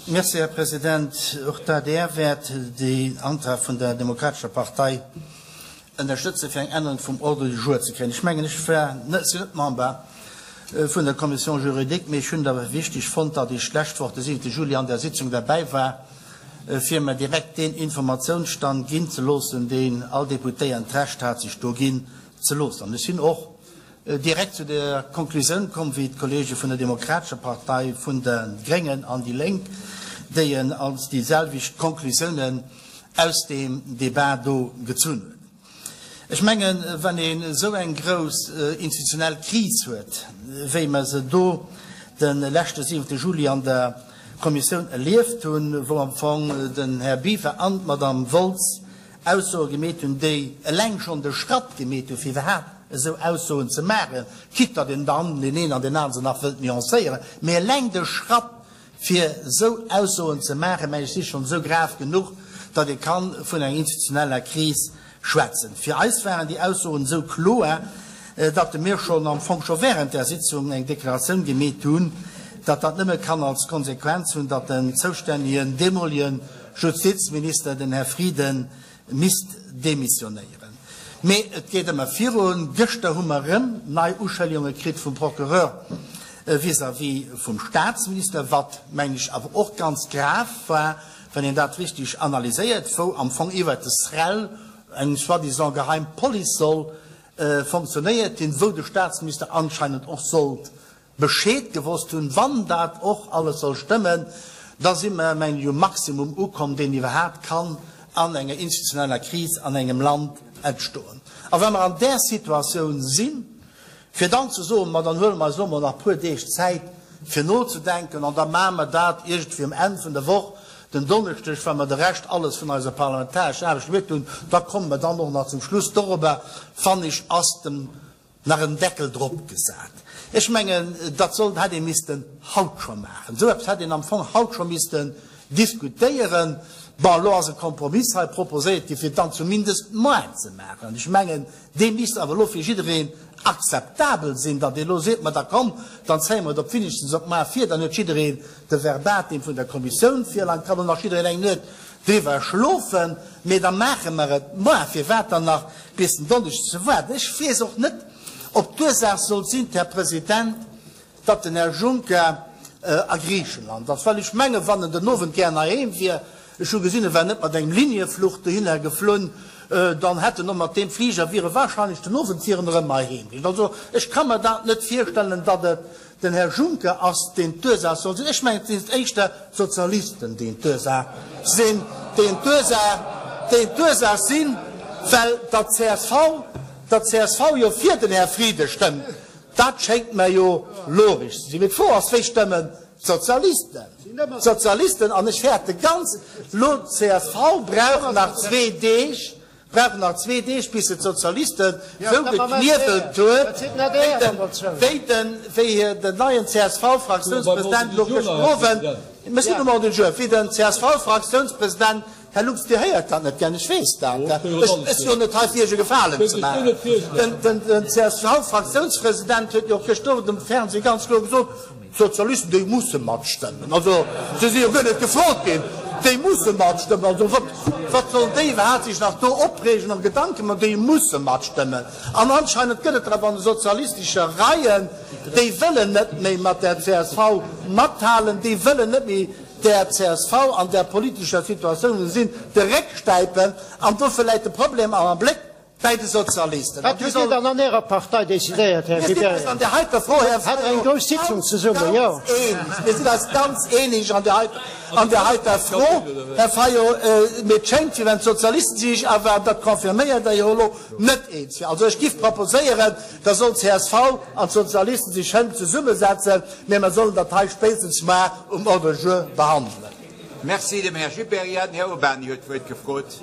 Merci, Här President. Och d'ADR wäert deen Antrag vun der Demokratescher Partei ënnerstëtzen, fir eng Ännerung vum Ordre du jour ze kréien. Ech mengen, ech war net, sinn net Member vun der Commission juridique, mee ech hunn et awer wichteg fonnt, datt ech d'lescht Woch de 7 Juli an där Sitzung derbäi war, fir mer direkt deen Informatiounsstand ginn ze loossen, deen all Deputéierten d'Recht hat, sech do ginn ze loossen. An ech sinn och direkt zu der Konklusioun komm, wéi d'Kollege vun der Demokratescher Partei, vun de Gréngen an déi Lénk, déi en als déi selwecht Konklusiounen aus deem Débat do gezunn hunn. Ech mengen, wann een esou eng grouss institutionell Kris huet, wéi mer se do de leschte 7 Juli an der Kommissioun erlieft hunn, wou am Fong den Här Biver an d'Madame Woltz Aussoe gemeet hunn, déi eleng schonn de Schratt gemeet hunn, fir iwwerhaapt esou Aussoen ze maachen, quitte datt een dann deen een an deen anere se nach wëllt nuancéieren, mee eleng de Schratt, Fir esou Aussoen ze maachen, mengen ech, si schonn esou grav genuch, datt ee ka vun enger institutioneller Kris schwätzen. Fir eis waren déi Aussoen esou kloer, datt mir schonn am Fong scho während där Sitzung eng Deklaratioun gemeet hunn, datt dat nëmme kann als Konsequenz hunn, datt den zoustännegen deemolege Justizminister, den Här Frieden, misst demissionéieren. Mee et geet ëmmer virun. Gëschter hu mer erëm nei Uschëllegunge kritt vum Procureur vis-à-vis vum Statsminister, wat, mengen ech, awer och ganz grav war, wann een dat richtig analyséiert, wou am Fong iwwert de SREL eng soi-disant geheim Police soll fonctionnéiert hinn, wou de Statsminister anscheinend och sollt Bescheed gewosst hunn, wann dat och alles soll stëmmen, da si mer, mengen ech, um Maximum ukomm, deen iwwerhaapt kann an enger institutioneller Kris an engem Land entstoen. A wa mer an där Situatioun sinn, fir dann ze soen, ma dann huele mer eis elo mol nach e puer Deeg Zäit fir nozedenken an da maache mer dat iergendwéi um Enn vun der Woch, den Donneschdeg, wa mer de Rescht alles vun eiser parlamentarescher Aarbecht gemeet hunn, da komme mer dann och nach zum Schluss dorobber, fannen ech, ass dem Nach en Deckel drop gesat. Ech mengen, dat sollt, hätt ee missten haut scho maachen. Esou eppes hätt een am Fong haut scho missten diskutéieren. Bon, elo ass e Kompromiss hei proposéiert gi fir et dann zumindest moar ze maachen. An ech mengen, dee misst awer elo fir jiddereen akzeptabel sinn, datt ee elo seet, Ma da komm, dann zéie mer et op winnegstens op moar vir, dann huet jiddereen de Verbatim vun der Kommissioun virleien, kann och nach jiddereen eng Nuet driwwer schlofen, mee da maache mer et moar. Firwat dann nach bis den Donneschden ze waarden? Ech weess och net, ob d'Ursaach sollt sinn, Här President, datt den Här Juncker a Griichenland ass, well ech mengen, wann en den Owend gär heiheem wier, ech hu gesinn, e war net mat engem Liniefluch dohinner geflunn, dann hätt en och mat deem Fliger, wier e wahrscheinlech den Owend wier en erëm heiheem gewiescht. Also ech ka mer dat net virstellen, datt et Den Här Juncker ass, deen d'Ursaach soll sinn. Ech mengen, et sinn éischter d'Sozialisten, déi d'Ursaach sinn, déi d'Ursaach, déi d'Ursaach sinn, well datt csv, datt csv jo fir den Här Frieden stëmmt, dat schéngt mer jo logesch ze sinn. Mee d'Fro ass, Wéi stëmmen d'Sozialisten? D'Sozialisten, an ech fäerte ganz, elo d'CSV brauch nach zwee Deeg, Brauchen nach zwee Deeg bis se d'Sozialisten sou gekniewelt huet, wéi den wéi den neien CSV-Fraktiounspresident elo gëschter Owend, mir sinn um Ordre du jour, wéi den CSV-Fraktiounspresident, Här Lux, Dir héiert dat net gär, ech weess dat, ech ech sinn jo net hei fir Iech e Gefalen ze maachen, den den CSV-Fraktiounspresident huet jo och gëschter Owend um Fernseh ganz kloer gesot, D'Sozialisten, déi musse matstëmmen. Also, se si jo guer net gefrot ginn, déi musse matstëmmen. Also, wat, wat sollen déi iwwerhaapt sech nach do opreegen an Gedanke man? Déi musse matstëmmen. An anscheinend gëtt et der awer an de sozialistesche Reien, déi wëllen net méi mat der csv mathalen, déi wëllen net méi der csv an där politescher Situatioun, wou se sinn, de Réck stäipen. An dofir läit de Problem am Abléck Bäi de Sozialisten. Wat hutt Dir dann an Ärer Partei decidéiert, Här Mir sinn eis an där heiter Fro, Här Hat Der eng grouss Sitzung zesummen, jo? Ganz eeneg. Mir sinn eis ganz eeneg an där heiter, an där heiter Fro, Här Fayot. Mee et schéngt, wéi wenn d'Sozialisten sech awer, dat confirméiert Der jo elo, net eens wieren. Also ech giff proposéieren, da soll csv an d'Sozialisten sech hënt zesummesetzen, mä mer sollen dat hei spéitstens mar um Ordre du jour behandelen. Merci dem Här Gibéryen. Den Här Urbany huet d'Wuert gefrot.